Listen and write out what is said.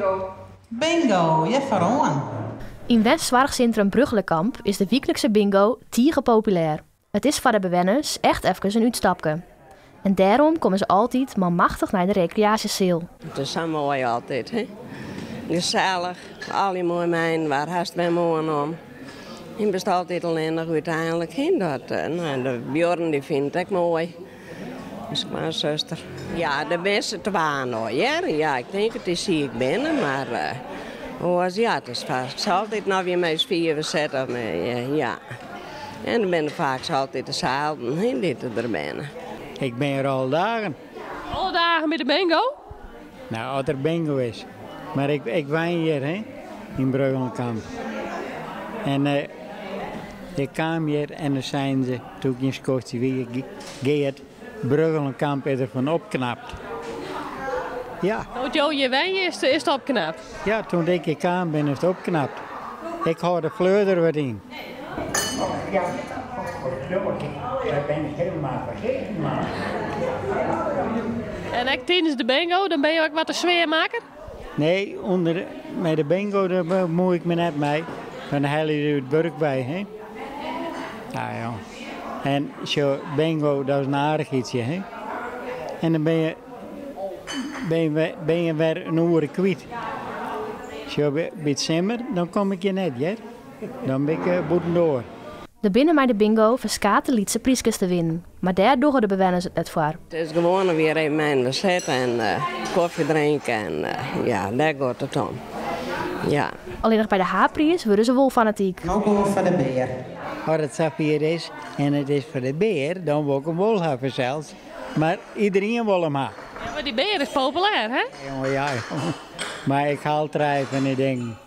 Bingo! Bingo, hjir foaroan! Yn wensoarchsintrum Brugchelekamp is de wyklikse bingo tige populêr. It is foar de bewenners echt efkes in útstapke. En dêrom komme se altyd manmachtich nei de rekreaasjeseal. It is sa moai altyd, hè? Gesellich, allegear moai mei-inoar, hast wer moarn om. Je bist altyd allinnich úteinlik, hè? Dat, no, de buorren dy fine it ek moai. Myn skoansuster. Ja, der binne se twa no, hear. Ja, ik tink it is siik binne, mar oars ja, it is faaks altyd noch wie mei ús fiven sitte. Ja. En der binne faaks altyd deselden, hè, dy't der binne. Ik bin hjir alle dagen. Alle dagen by de bingo? Nou, as der bingo is. Mar ik, ik wenje hjir, hè, yn Brugchelekamp. En ik kaam hjir en dan seinen se, toen ik in skoftsje wie, Geert, Brugchelekamp is derfan opknapt. Ja. No't jo hjir wenje, is it opknapt? Ja, toen ik hjir kaam bin is it opknapt. Ik hâld de fleur der wat yn. Ja, dat ben ik helemaal fergeten, man. En ek tidens de bingo, dan binne jo ek wat de sfearmakker? Nee, ûnder, mei de bingo dêr bemuoi ik my net mei. Dan helje je it wurk by, hè. Ja, ja. En sjoch, bingo, dat is in aardichheidsje, hè. En dan bin je, bin je, bin je wer in oere kwyt. Sjoch, by it simmer, dan kom ik hjir net, hear. Dan bin ik bûtendoar. Der binne mei de bingo ferskate lytse pryskes te winnen, mar dêr dogge de bewenners it net foar. It is gewoan wer even mei sitte en kofje drinke en ja, dêr giet it om. Ja. Allinnich by de haadpriis wurde se wol fanatyk. No gean we foar de bear. As it safier is en it is foar de bear, dan wol ik him wol ha fansels. Mar iderien wol him ha. Ja, mar dy bear is populêr, hè? Ja, ja. Mar ik ha al trije fan dy dingen.